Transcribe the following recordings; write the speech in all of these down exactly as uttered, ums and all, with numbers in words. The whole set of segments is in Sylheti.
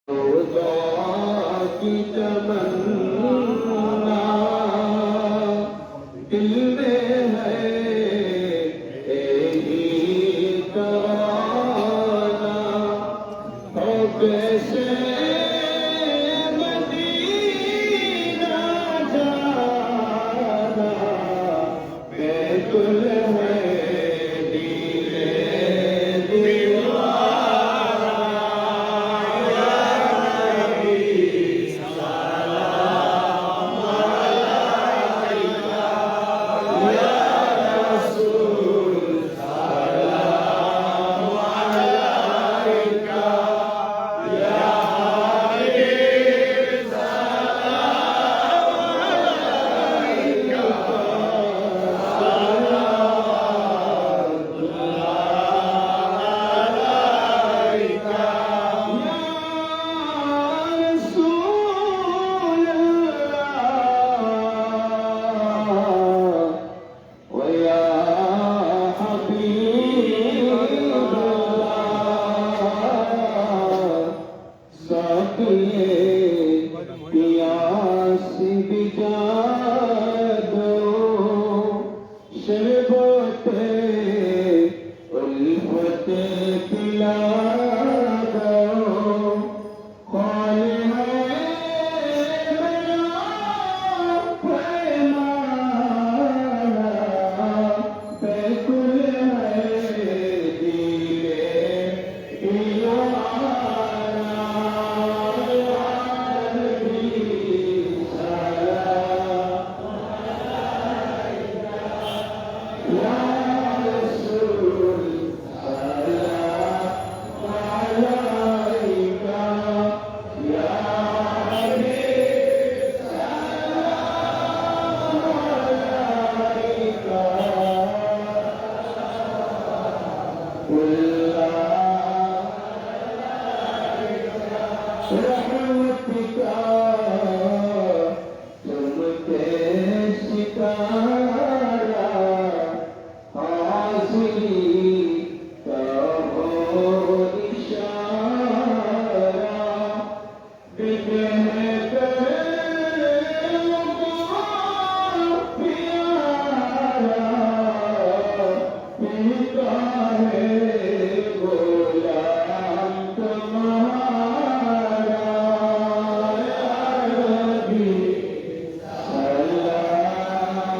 خدا کی تمنا دل میں ہے، یہی ترانہ ہو، کیسے مدینہ جانا، بیتل ہے دل دیوانہ۔ یا نبی سلام علیک، یا رسول سلام علیک، یا حبیب سلام علیک، صلوات اللہ علیک، یا رسول اللہ۔ ويا حبيب الله، ساقي پیاس بجا دو، شربت الفت پلا دو۔ قول ہے میرا پیمانہ، بیتل ہے دل دیوانہ۔ یا نبی سلام علیک، یا رسول سلام علیک، یا حبیب سلام علیک، اللہ رحمت کا چمکے ستارہ، حاضری کا ہو اشارہ، بہتر پیارا پیتا ہے غلام تمہارا۔ یا نبی سلام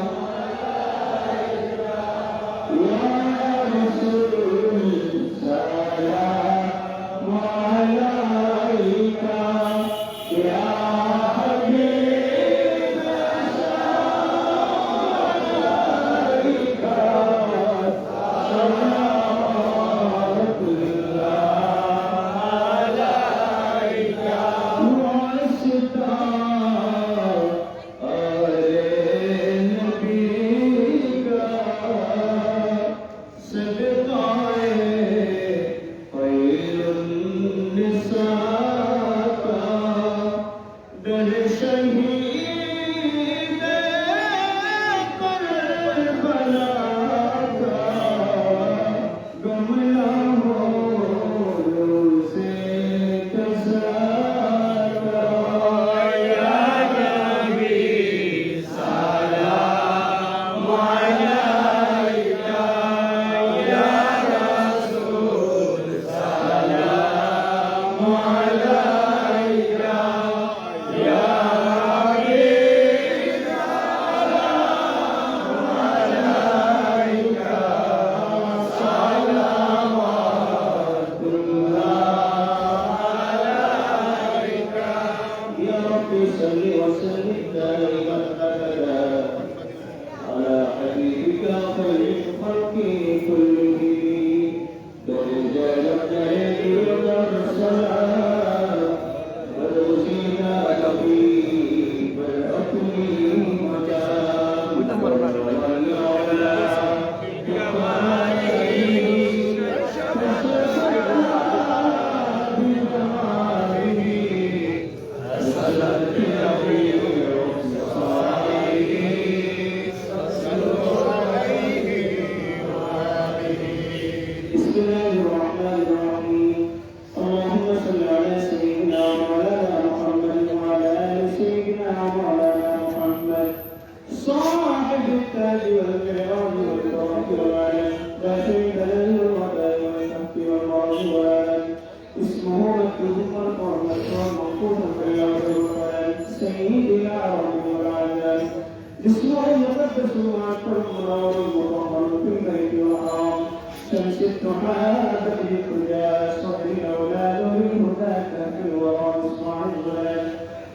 بدر الهدى، صدر العلا، نور الهدى، كهف الورى، مصباح الهدى،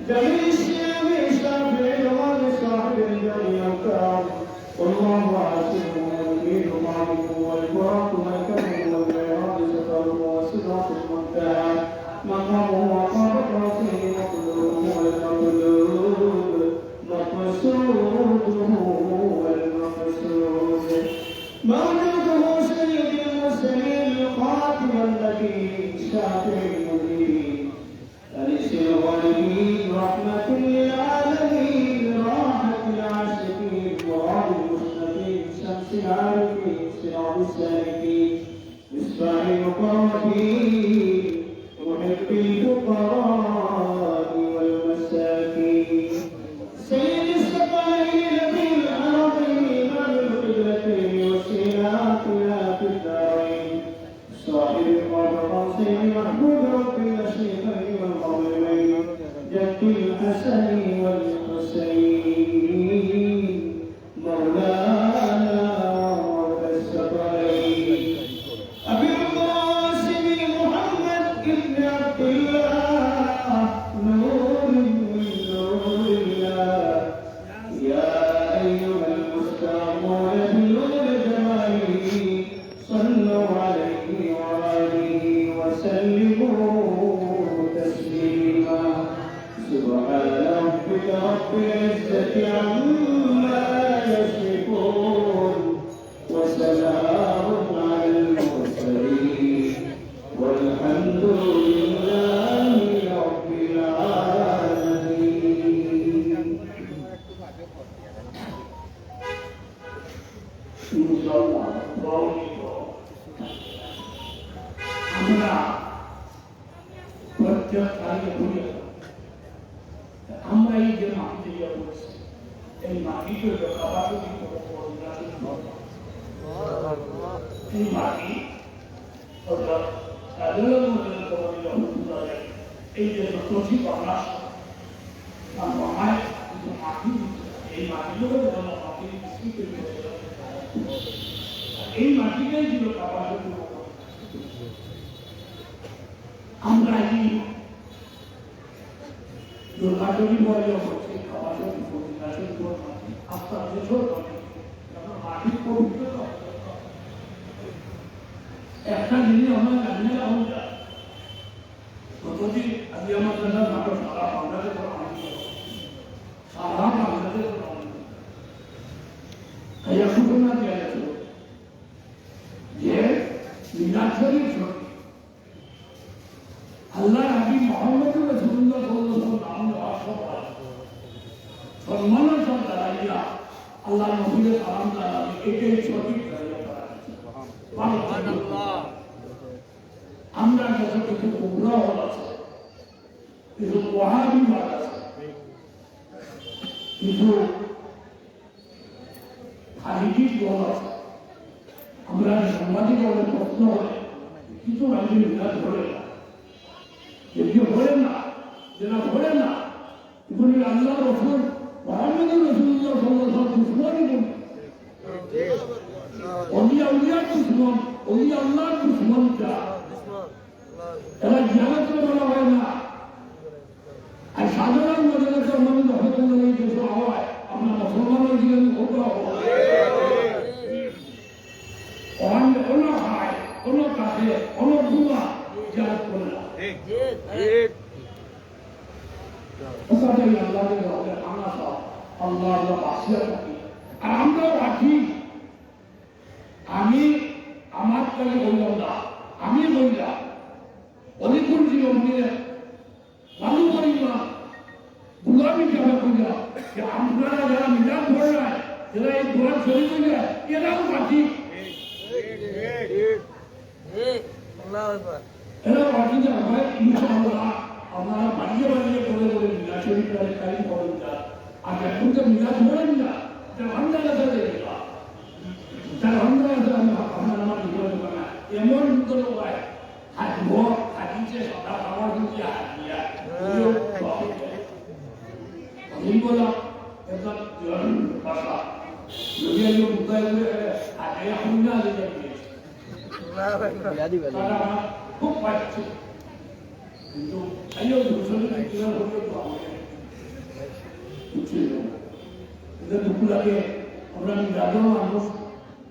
جميل الشيم، شافع العوام، صاحب الجمع والكرم. والله عاصمه والخيل خالقه والبراق مركبه والمعراج سفره وسدرة المنتهى مقامه وطابت راسه مطلوبه والمطلوب مقصوده والمقصود. موجوده سيد المرسلين خاتم النبيين شافع المذنبين أنيس الغالبين رحمة للعالمين راحة العاشقين مراد المشتاقين شمس العارفين سراج السالكين مصباح المقربين محب الفقراء والمساكين سيد الثقلين نبي الحرمين إمام القبلتين وسيلاتنا في الدارين صاحب القاب قوسين محمود رب المشرقين والمغربين جد الحسن والحسين مولانا مولى الثقلين أبي القاسم محمد بن عبد الله نور من نور الله يا أيها المستعمون بنور جماله صلوا عليه وآله وسلموا تسليما. سبحان ربك رب العزة عما يصفون وسلام على المرسلين والحمد لله رب العالمين. ইনশাআল্লাহ, দোয়া করব। আমরা প্রত্যেক তারিখে ঘুরে আসি। আমরা এই যে মাটিতে গিয়ে পড়ছি, এই মাটিতে হলো কাবাকে কি করে পড়ে না, এই মাটি অর্থাৎ কাজলের মধ্যে তোমাদের যখন পূজা যায়, এই যে সত্যজিৎ বাংলা, তার মামায় কিছু মাটি দিচ্ছে, এই মাটিগুলো যেন মাটির বিস্তৃত হয়ে যায়। এই মাটিটাই ছিল কাবাকে পূজা করা। আমরা এই দুর্গাচরী বলে হচ্ছে কাবাকে পূজা করা। আস্তা বছর ধরে আমরা মাটির পবিত্রতা একটা জিনিস আমরা জানি না, আমরা যদি আজ আমার জন্য ভালো সারা বাংলাদেশ, সারা বাংলাদেশ, তাই এখন না যে আছে যে মিলাদ শরীফ ছুটি, আল্লাহর হাবিব মুহাম্মদুর রাসূলুল্লাহ সাল্লাল্লাহু আলাইহি ওয়াসাল্লাম নাম নেওয়ার সময় সম্মানের সাথে দাঁড়াইয়া আল্লাহর নবীকে সালাম জানাবে, এটাই সঠিক দাঁড়িয়ে করা। সুবহানাল্লাহ। আমরা কাছে কিছু উমরা হল আছে, কিছু ওয়াহাবি হল আছে, কিছু খারিজি দল আছে। আমরা সাংবাদিক হলে প্রশ্ন হয়, কিছু মানুষ মিলাদ ধরে না, কেউ ধরে না, যারা ধরে না, এগুলি আল্লাহ রসুল মোহাম্মদ রসুল্লাহ সাল্লাল্লাহু আলাইহি ওয়াসাল্লাম দুশমন। অলি আউলিয়ার দুশমন, অলি আল্লাহর দুশমন যারা, এরা জিয়ারত বলা হয় না। আর সাধারণ মর্যাদা সম্মান যখন কোনো এই দেশে হয়, আপনার মুসলমানের জীবনে কত হয়? অন্য কোনো হয়, কোনো কাছে, কোনো গুণা জিয়ারত করে না। কথাটাই আল্লাহর কাছে আমরা সব আল্লাহ, আল্লাহ বাসিয়া থাকি। আর আমরাও আছি। আমি আমার কাছে বললাম না, আমি বললাম, অলিপুর জীবনে ভালো করি না, গুলামি যাবে কইরা, যে আপনারা যারা মিলাদ পড়লেন, যারা এই দোয়া শরীফ হইলেন, এরাও বাকি। এরাও বাকি যে আমরা ইনশাআল্লাহ আপনারা বাড়িয়ে বাড়িয়ে করে করে মিলাদ শরীফ তাহলে কারি পড়েন যা। আর এখন তো মিলাদ পড়েন না, এটা ভান্ডার আছে দেখবা। এটা ভান্ডার আছে, আমরা, আমরা আমার জীবনে পাই না। এমন ভিতরে হয়, হাসিব, হাসিছে, সদা খাবার কিন্তু হাসিয়া। এই বলা, এটা ভাষা। যদি আমি উপায় করে, আগে এখন না, আগে যাবে। তারা খুব পাচ্ছে। কিন্তু আইও মুসলিম ইসলাম হলে তো হবে। বুঝছি তো? এটা দুঃখ লাগে। আমরা নিরাপদ মানুষ,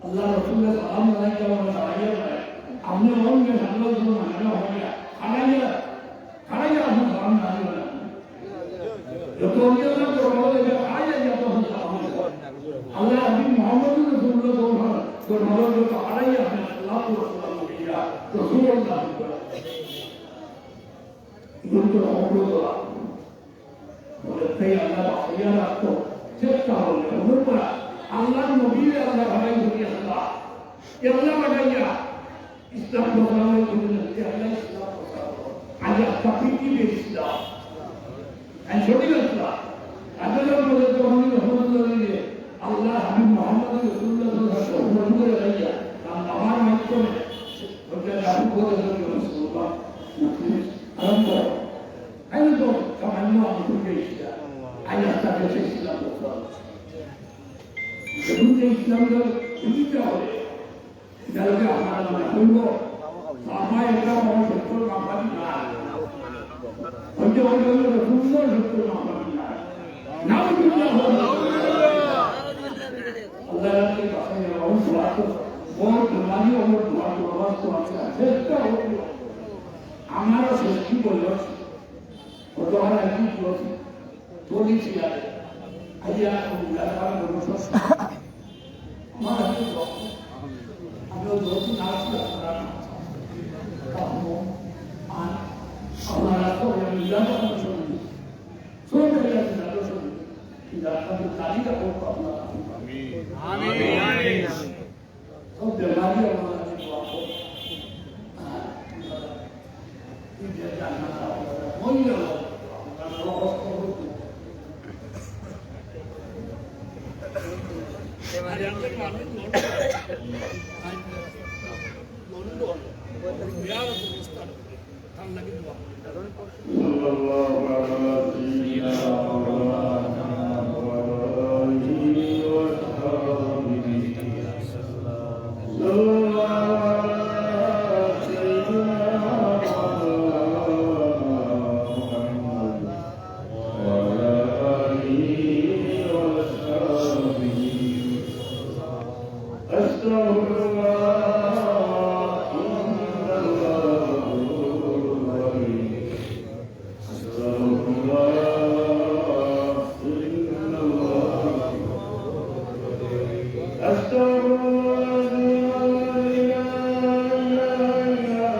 আল্লাহ রসুলের সালাম জানাইতে আমরা দাঁড়াইয়া দাঁড়াই। আপনি অন্য সামনে কোনো মানা হবে না। খাড়াইয়া, খাড়াইয়া আপনি সালাম জানাইয়া দাঁড়াই। যত অলি আল্লাহ দরবারে যাবে, খাড়াইয়া গিয়া তখন সালাম হবে। আল্লাহ হাবিব মোহাম্মদ রসুল্লাহ দরবার, দরবারে যত খাড়াইয়া আপনি সালাম রসুল্লাহ বলিয়া, রসুল্লাহ বলিয়া। কিন্তু রহমতুল্লাহ বলে, তাই আল্লাহ বাঁচাইয়া রাখতো, চেষ্টা করলে হলো করা। আল্লাহর নবীর আল্লাহ ভাই বলি আল্লাহ, এ আল্লাহ বাঁচাইয়া ইসলাম প্রচার করলেন, এ আল্লাহ ইসলাম প্রচার করো। আজ একটা পৃথিবীর ইসলাম। আমি সঠিক ইসলাম। আজ যখন বলে, তখন রহমতুল্লাহ বলে, আল্লাহ হাবিব মোহাম্মদ রসুল্লাহ সাল্লাল্লাহু আলাইহি ওয়াসাল্লাম করে ভাইয়া, তার বাবার মাধ্যমে, ওটা জাদু করে ধরে মুসলমান, মুসলিম, আরম্ভ। আমি তো সামান্য আমি ঘুরে এসেছিলাম। আমি রাস্তা দেশে ছিলাম, বুঝলাম। যখন যে ইসলাম ধর্ম বুঝতে হবে, যাতে আপনারা মনে করব, বাবা এটা আমার সত্য মাপানি না। ওই যে ওই জন্য সুন্দর সত্য মাপানি না। নাউজুবিল্লাহ। আল্লাহ রাব্বুল আলামিন আমার দোয়া তো, ওর দোয়া দিয়ে আমার দোয়া তো, আমার তো আছে, চেষ্টা হবে। আমারও সত্যি বলল, কত আর একদিন বলছি, বলেছি আর, আইয়া, আমি ব্যাপার বলবো, সব আমার হাতে বলবো। আমি ওই বলছি, না, আসলে আপনারা না। তখন আর আপনারা তো ওই আমি ব্যাপার শুনবি। শুনতে গেলে আমি ব্যাপার শুনবি। কিন্তু আপনাদের তালিকা হোক, আপনারা আমিন। আমিন। তো বেমারি আমার কাছে দোয়া করো। আর এই যে জান্নাত আপনারা মহিলা আপনারা কষ্ট করুন। লন্ডন, লন্ডন, ইয়ার অবস্থা। صلى الله على سيدنا مولانا وعلى آله وأصحابه. صلى الله على سيدنا مولانا محمد وعلى آله وأصحابه. أستغفر الله، إن الله غفور رحيم. أستغفر الله، إن الله غفور رحيم. أستغفر الله العظيم الذي لا إله إلا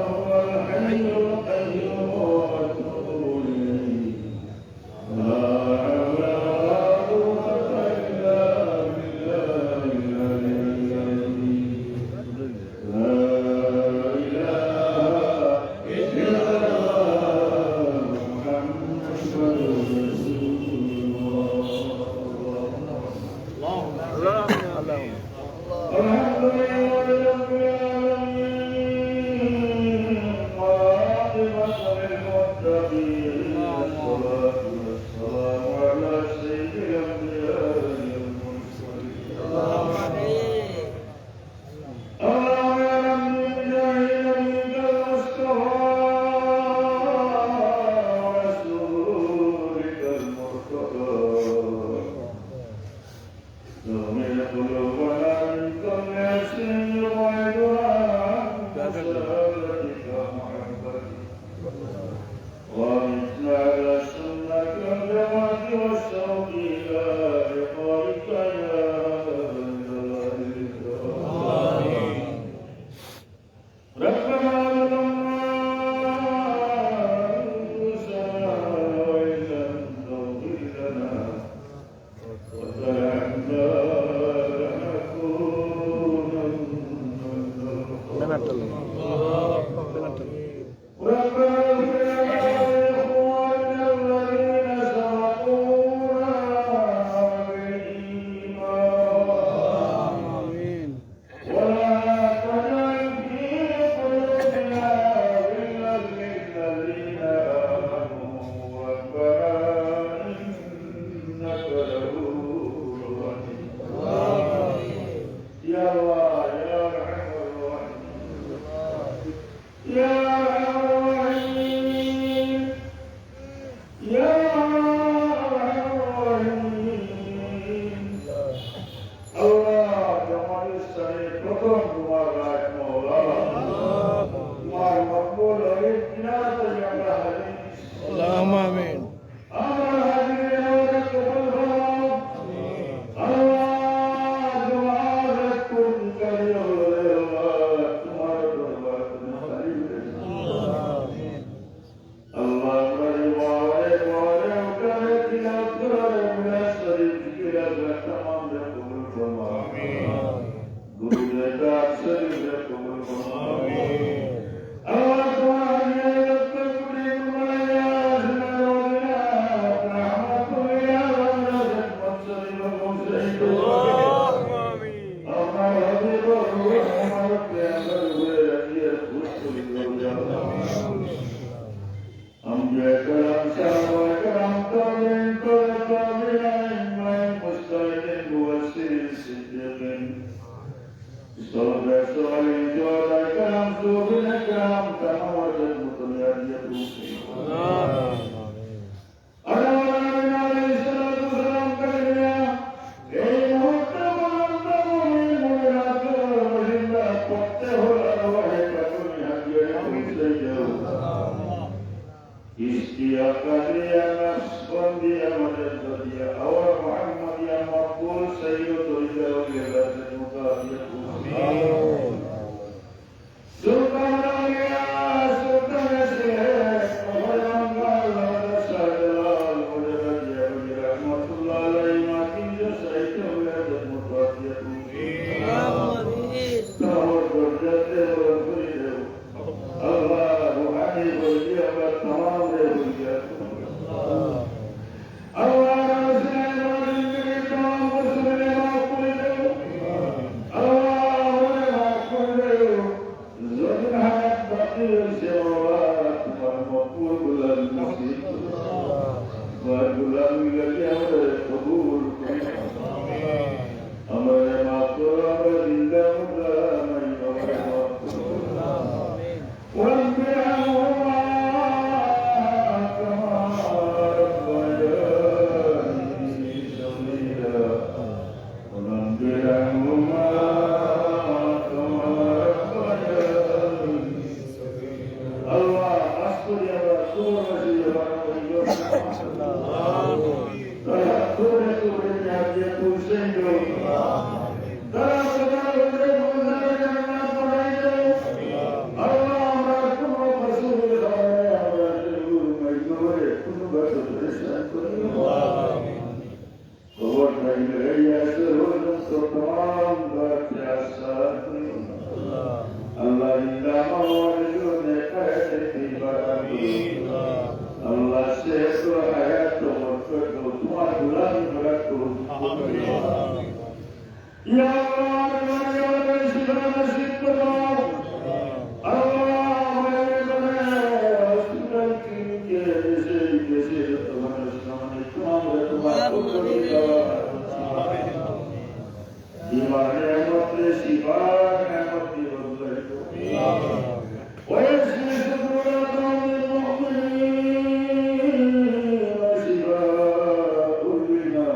هو الحي القيوم وأتوب إليه. لا حول ولا قوة إلا بالله العلي العظيم. لا إله إلا الله محمد رسول الله. الحمد لله رب العالمين. والعاقبة للمتقين. والصلاة والسلام على سيد الأنبياء والمرسلين. اللهم يا رب بجاه نبيك المصطفى ورسولك المرتضى. نور قلوبنا من كل عشق يبعدنا عن شهادتك ومحبتك. وأمتنا على السنة والجماعة الصحابة الكرام، تابعين، تبع التابعين، أئمة المجتهدين، مبشرين، صديقين، الصحابة الصالحين، شهداء الكرام، صوفياء الكرام، تمام وجد مطلع يتوفي. আল্লাহ নবী আলাইহিস সালাতু ওয়াস সালাম থাকি নিয়া এই মুহূর্ত পর্যন্ত মুমিন মুমিনাত, মুমিনরা প্রত্যেক আরওয়াহে পাক হাজিরে পৌঁছে যাও। ইশকিয়া, কাদিয়া, নকশবন্দিয়া, মদদিয়া, আওয়ার মুহাম্মদিয়া, মকবুল, সৈয়দ, তরিকা, ওলিয়া, গাজী, মুকাবিয়া, আমিন। সুলতান আউলিয়া, সুলতান শেখ, মুফতি বাংলা, শাহজালাল, মুজাদ্দিদ, রহমতুল্লাহ আলাইহি, মাকিন, সাইয়্যিদ, মুতাওয়াক্কিল, আমিন। তার দরজাতে বুলন্দ করে দেও। আল্লাহ, রুহানি বরকতে আমরা তামাম রে বরকত। আল্লাহ, রসুল ইব্রাহিম নবীর তামাম কসুর মাফ করে দেও। আল্লাহ, আমারে মাফ করে দেও। যতদিন হায়াত বাকি রয়েছে, আল্লাহ, তোমার মকবুল গোলামি নসিব করো। তোমার গোলামি লাগি আমারে কবুল করো। আমারে মাফ করো, আমরা জিন্দা মুর্দা নাই, আমারে মাফ করো। رب ارحمهما كما ربياني صغيرا. رب ارحمهما كما ربياني صغيرا. আল্লাহ, আজ করি আমরা তোমার কাছে জবান করি। তারা তোরে তোরে নিয়ে আজকে পৌঁছে গেল। তারা সবার মধ্যে মনজারে জান্নাত বানাই দেও। আল্লাহ, আমরা কোনো কসুরের কারণে আমরা যেগুলো মজবুরে কোনো ব্যথা পরেশান করি। খবর নাই, এই আসর পর্যন্ত তমাম দরজা আশা করি। আল্লাহ, ইল্লা মাওয়ালিদু নেকায়াতে তিবার। আল্লাহ, সে তো হায়াত মত তো তোমার গোলামি করা কবুল করো। ইয়া আল্লাহ, আমাদের শিফা নসিব করো। আল্লাহ, আমাদের হসপিটাল, ক্লিনিকে, দেশে, বিদেশে যত মানুষ কামাই, তোমার, তোমার কবুল করো। বিমার নিয়ামত রে শিফার নিয়ামত দি বদলাই দেও। ويشفي صدور المؤمنين وشفاء لما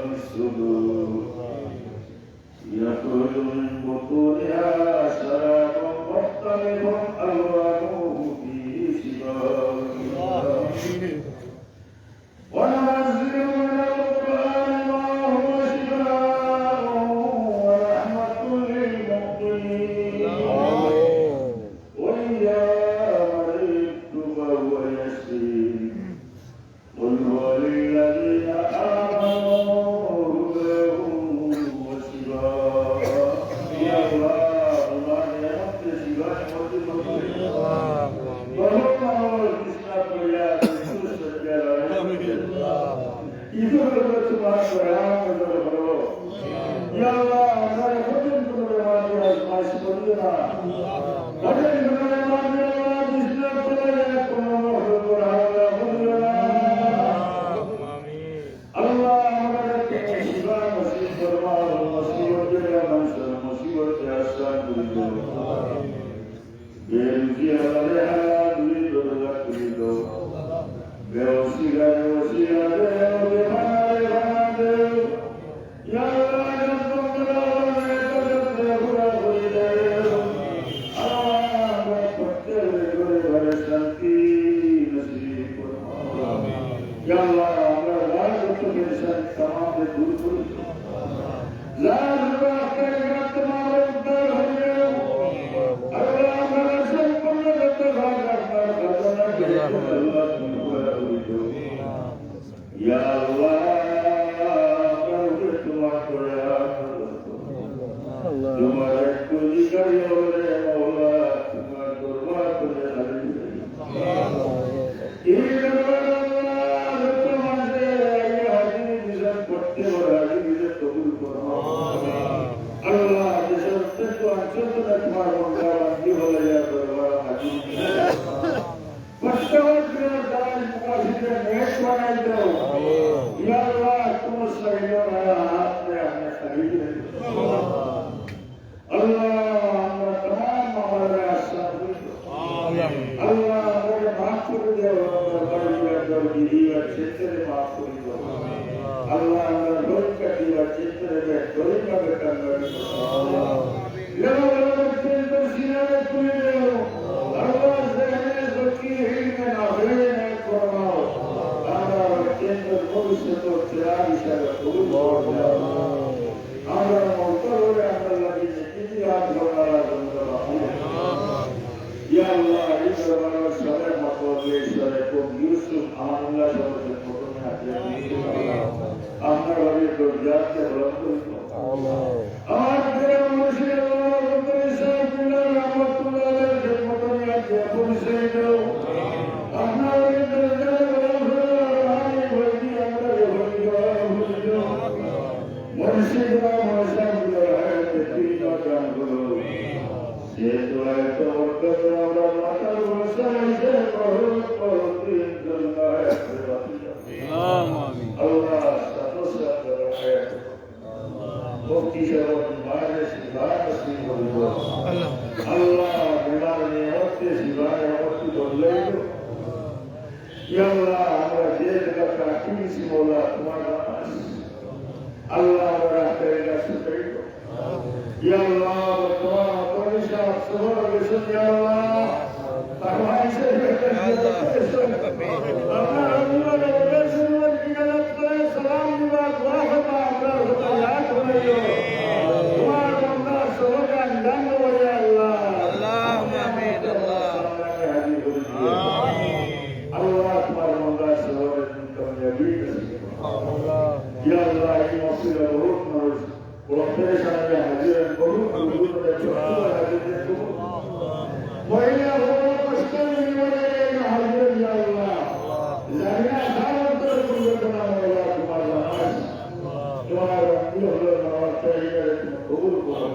في الصدور. يخرج من بطونها شراب مختلف ألوانه فيه شفاء للناس. وننزل من القرآن ما هو شفاء ورحمة للمؤمنين. وإذا مرضت فهو يشفين. قل هو للذين آمنوا هدى وشفاء. يا الله، তোমার নিয়ামত রে শিফা নিয়ামত দি বদলাই দেও। ইয়া আল্লাহ, আমরা কঠিন কোনো বেমার দিয়া আজমাইশ করিও না। কঠিন কোনো বেমার দিয়া আল্লাহ, বিছনা তলে এক কোনো মহল করা আল্লাহ করিও না। আল্লাহ, আমরা শিফা নসিব ফরমাও, মুসিবত দিয়া মানুষের মুসিবত আসান করি দেও। বেরুজি আল্লাহ রে হালাল রুজি দরজা খুলি দেও। বেরুজি গারে রুজি আল্লাহ রে বেমারে বানা দেও। ইয়া আল্লাহ, যত বড় বড় নেতা যত ঘোরা ঘুরি দেও। আল্লাহ, আমরা প্রত্যেক ঘরে ঘরে শান্তি নসিব করো। ইয়া আল্লাহ, আমরা যত পেরেশান তামাম দূর করো। যার রোগ আক্তার এবার তোমার উদ্ধার হয়ে যাও। আল্লাহ, আমরা সম্পূর্ণ যত ভাগ আপনার ঘটনা করে আল্লাহ তুমি পুরা করে দেও। ইয়া আল্লাহ, আমরা উপরে তোমার দয়া। তোমার এক অধিকারী হলে মাওলা, তোমার দরবার করে হাজির হই। এই দরবার আল্লাহ, যত মাঝে এই হাজিরি দিলেন, প্রত্যেক হাজিরি দিলেন, কবুল করো। আল্লাহ, যে সমস্ত অঞ্চল তোমার বন্দা বান্দি হলে, ইয়া দরবার হাজির। প্রত্যেক দায় মুকাশিদের দাও। ইয়া আল্লাহ, কোনো সাইডে হাত নিয়া আপনি খালি দিবেন। আল্লাহ, আমরা তামাম আমলরে আসান করি দাও। আল্লাহ, আমরারে মাফ করি দাও, আমরার বাড়ি ঘর, বিবি আর ছেলেরে মাফ করি দাও। আল্লাহ, আমরার রোজগার দিবার ছেলেরে গরিব ভাবে কান্না করি দাও। লেবাগুলো মসজিদ সিনারে তুলে দাও। আল্লাহ, জেহেনে জকি ইলমে নাফে নায়েব ফরমাও। আমরা কেন্দ্র ভবিষ্যৎ চেয়ার হিসাবে কবুল করো। আমরা মক্তবরে আমরা লাগি নেকি দিয়া আল্লাহ তাআলা বন্ধু বানাও। ইয়া আল্লাহ, এই দরবারর সাবেক মুতওয়াল্লি সাহেব ইউসুফ আমানুল্লাহ সাহেবের মতন হাজির হয়েছে আল্লাহ। আপনার বাড়ির দরজাকে বুলন্দ করে দাও। আমার প্রিয় মুর্শিদ আল্লাহ, রব্বুল ইজ্জত বিল্লাহ রহমতুল্লাহ আলাইহি খেদমতে নিয়ে পৌঁছে দাও। আপনার বাড়ির দরজাকে বুলন্দ করে দাও। আমি বলছি, আমরা গ্রহণ করো, গ্রহণ করো। মুর্শিদ বা মুর্শিদ হায়াতে তৈয়বা দান করো। সে দোয়ায় তো বরকত আমরা মাথার বসে এসে বহুত, বহুত দিন জন্য হায়াতে বাঁচি যাবে। আল্লাহ, সাথে সাথে হায়াত। মুফতি সাহেব মাঝে শিফা নসিব করো। আল্লাহ, বিমার নিয়ামতকে শিফা নিয়ামত বদলাই দাও। ইয়া আল্লাহ, আমরা যে জায়গা কাটিয়েছি, মৌলা, তোমার নামাজ। আল্লাহ, আমরা রাস্তায় গেছে, ইয়া আল্লাহ, তোমার অপরিষদ সবার গেছে, ইয়া আল্লাহ। তার ভাই হিসেবে আপনার আল্লাহ, ওদের সঙ্গে ঠিকানা করে সালাম দিবা, দোয়া করবা, আমরা ওদের ইয়াদ করে দিও। তোমার বান্দার সবকে আঞ্জাম দেবো, ইয়া আল্লাহ। আল্লাহুম্মা আমিন, আল্লাহ। আল্লাহ, তোমার বান্দার সবকে তুমি কামিয়াবি নসিব করো। ইয়া আল্লাহ, এই মসজিদে বহুত মানুষ বড় পেরেশানিতে হাজির, বহুত বুজুর্গ হাজির। মহিলা বড় কষ্ট নিয়ে হাজির, ইয়া আল্লাহ। জানি না কার অন্তরে পরিবর্তন আনবে, আল্লাহ, তোমার নামাজ। তোমার রহমত হলো, নামাজ চাইলে তুমি কবুল করো।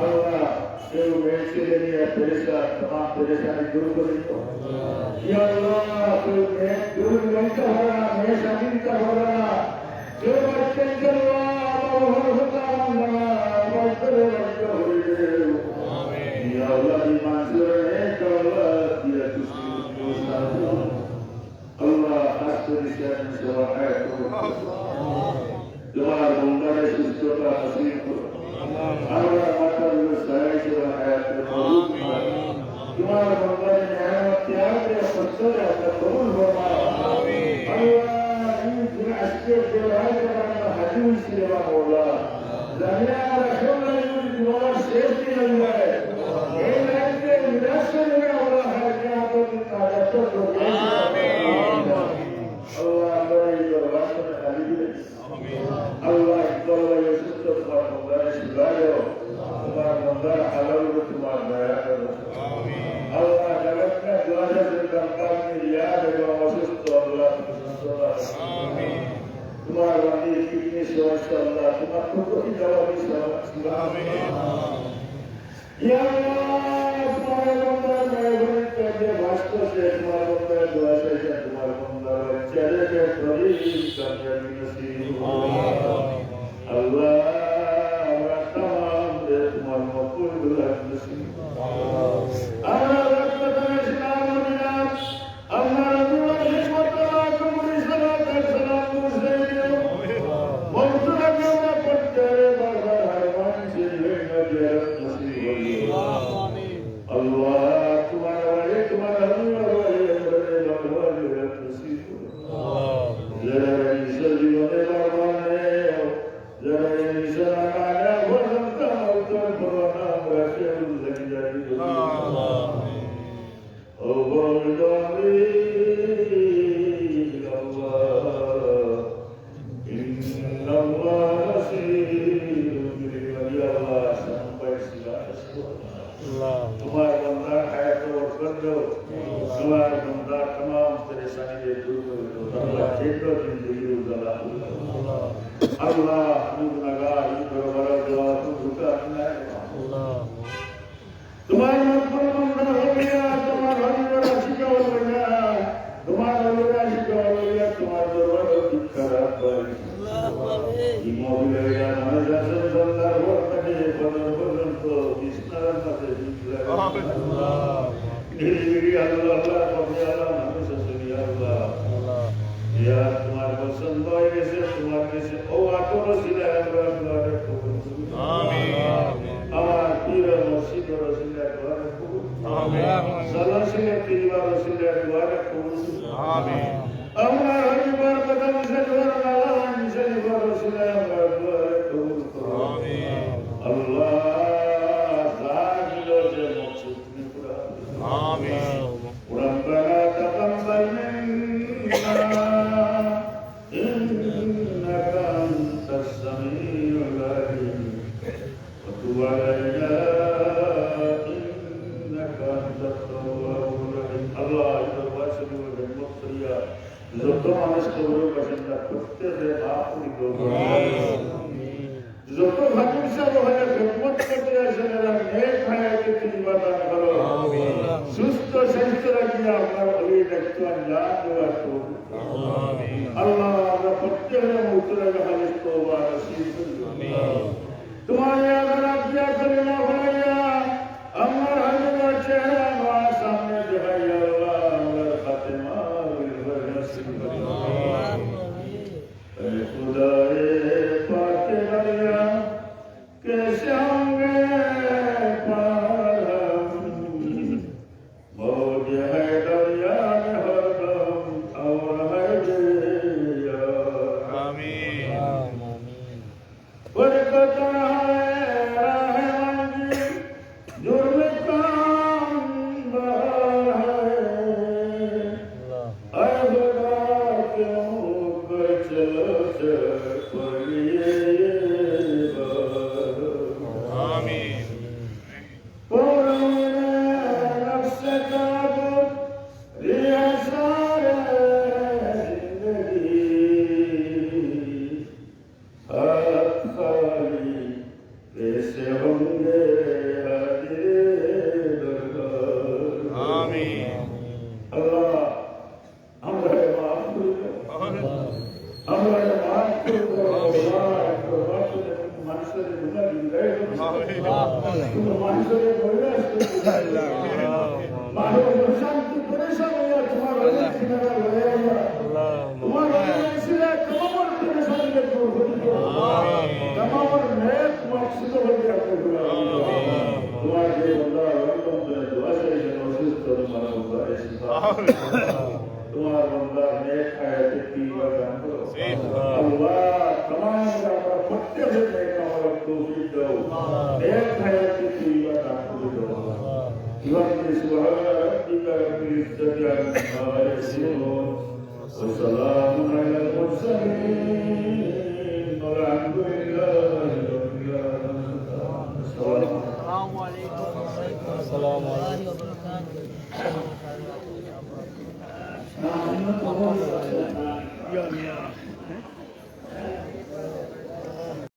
আল্লাহ, কেউ মেয়ে ছেলে নিয়ে পেরেশান, তোমার পেরেশানি দূর করে দিও। ইয়া আল্লাহ, কেউ মেয়ে, কেউ মেয়ে নিতে পারে না, মেয়ে স্বামী নিতে পারে না, কেউ বাচ্চা নিতে পারে না, আমার ঘর হতে আমার না, আমার ঘরে বাচ্চা হয়ে যাবে। ইয়া আল্লাহ, এই মানুষের নেক আল্লাহ, দিয়া খুশি হয়ে আল্লাহ, খাস করে শেখ মুস্তফা হায়াত কবুল করো। তোমার বান্দারে সুস্থতা নসিব করো। আল্লাহ, মাতার উপরে সারা হিসেবে হায়াত কবুল করো। তোমার বান্দারে মেহনত ত্যাগ করে সচ্চরে আল্লাহ কবুল ফরমাও। আল্লাহ, এই দিন আজকে যে রায় করার হাজির হয়েছিল, মৌলা, জানি না আমরা সব রায় যদি তোমার শেষ দিন হয়ে যায়, এই রাইতে নিরাশ হয়ে আমরা হায়াত কিয়ামতের দিন নাজাত করবে। আল্লাহ, আমরা এই দরবার করে খালি দিলে। আল্লাহ, ইকবাল ভাই অসুস্থ, তোমার বান্দারে শিফা দাও। তোমার বান্দার হালাল উপরে তোমার দয়া করো। আল্লাহ, জগৎ কা দোয়া আছে, কাম কাজ মে রিয়া এবং অসুস্থ, আল্লাহ, তুমি সুস্থ রাখো। তোমার বান্দির কিডনি সমস্যা, আল্লাহ, তোমার কুদরতি জবাবি সেবা। ইয়া আল্লাহ, তোমার বান্দার মেহরবানি করবে, ভাস্কর শেখ, তোমার বান্দার দোয়া শেষ, তোমার বান্দার বাচ্চাদেরকে শরীর কামিয়াবি নসিব করো। আল্লাহ, আমরা তামাম রে তোমার মকবুল গুলাম নসিব করো। আমরা রহমত ইসলাম মদিনা আল্লাহ, নবী ওয়াল হিকমত ওয়াল আকরাম বিসালাত ওয়াস সালাম মুসলিম। মওলানা, আমরা প্রত্যেকে বারবার হারমান শরীফে জিয়ারত নসিব করিও। আল্লাহ, তোমার ওয়ালি, তোমার হাবিবের ওয়ালি, আমরারে বারবার জিয়ারত নসিব করো। যারা এই জীবনে বারবার নেই, যারা এই জীবনে বারবার নেই, পর্যন্ত আমল করবো না, আমরা কেউ জানি জানি। اللهم إلى الله، إن الله بصير بالعباد। ইয়া আল্লাহ, সাম্পাই সিলা আল্লাহ। তোমার বান্দার হায়াত বরকত দাও। তোমার বান্দার তামাম পেরেশানি দূর করে দাও। আল্লাহ, ক্ষেত্র জিন্দেগি উজালা করো। আল্লাহ, তুমি গুনাহগার, এই দরবারে দোয়া তো ঝুঁকা নাই। তোমার মকবুল বান্দা হইয়া, তোমার হাবিবের আশিক হইয়া, তোমার হাবিবের আশিক হইয়া, তোমার বিড়ি বিড়ি আল্লাহ, আল্লাহ, কবি আল্লাহ, মানুষ আছে, ইয়া আল্লাহ। ইয়া, তোমার পছন্দ হয়ে গেছে, তোমার কাছে ও আতর রসিলা আমরা দুয়ারে কবুল করো। আমিন। আমার পীর মুর্শিদ রসিলা দুয়ারে কবুল করো। আমিন। সালাসিলা পীর রসিলা দুয়ারে কবুল করো। আমিন। আমরা হরিবার কথা মিশে দুয়ারে মালা মিশে দুয়ারে রসিলা আমরা দুয়ারে কবুল করো। আমিন। আল্লাহ, যা দিল যে মকসুদ তুমি পুরা করো। আমিন। ربنا تقبل منا إنك أنت السميع العليم وتب علينا إنك أنت التواب الرحيم. আল্লাহ, এই দরবার শরীফে খেদমত করিয়া যত মানুষ কবরের বাসিন্দা, প্রত্যেকরে মাফ করে দাও। আমিন। যত খাদিম সাহেব হয়ে খেদমত করতে আছেন, এরা নেক হায়াতে তৈয়বা দান করো। আমিন। সুস্থ স্বাস্থ্য রাখিয়া আপনার ওলি দায়িত্ব আঞ্জাম দেওয়ার তৌফিক দাও। আমিন। আল্লাহ, আমরা প্রত্যেকের মৌতের আগে খালিস তওবা নসিব করো। আমিন। তোমার এই আদালত দিয়া কলিমা পড়াইয়া, আমার হাবিবের চেহারা আমার সামনে দেখাইয়া, আল্লাহ, আমরা খাতেমা বিল খৈর নসিব করো। আমিন। اے خدائے پاک دریا، کیسے ہوں گے پار ہم؟ موج ہے دریا میں ہر دم اور ہے بے یار۔ آمین۔ پر قطع ہے راہ منزل، جرم کام بہار ہے۔ اے خدا، کیوں کر چلو چل پڑیے یہ بار۔ آمین۔ پورا نفس قابو، ریح سارے زندگی۔ ہاتھ خالی کیسے ہوں گے حاضر دربار۔ آمین۔ আল্লাহ, আমরারে মাফ করি দাও। আমরারে মাফ করি দাও। আল্লাহ, একটা মাফ করে দাও। মানুষের গুনাহ বিদায় করো। কোনো মানুষের নৈরাশ করো। মানুষ অশান্তি পরেশান হইয়া তোমার ওলি সিনারা লড়াইয়া। তোমার ওলি সিনারা তোমার পরেশানিকে দূর করে দাও। তোমার নেক মকসুদ হইয়া কবুল করো। তোমার যে বান্দা লন্ডন থেকে দোয়া চাইছেন, অসুস্থ তোমার বান্দা এসে তোমার বান্দা নেক হায়াতে তৈয়বা দান করো। আল্লাহ, তামাম আমরা প্রত্যেকের নেক আমল তৌফিক দাও। নেক হায়াতে তৈয়বা দান করে দাও। سبحان ربك رب العزة عما يصفون وسلام على المرسلين والحمد لله رب العالمين. السلام عليكم. السلام عليكم.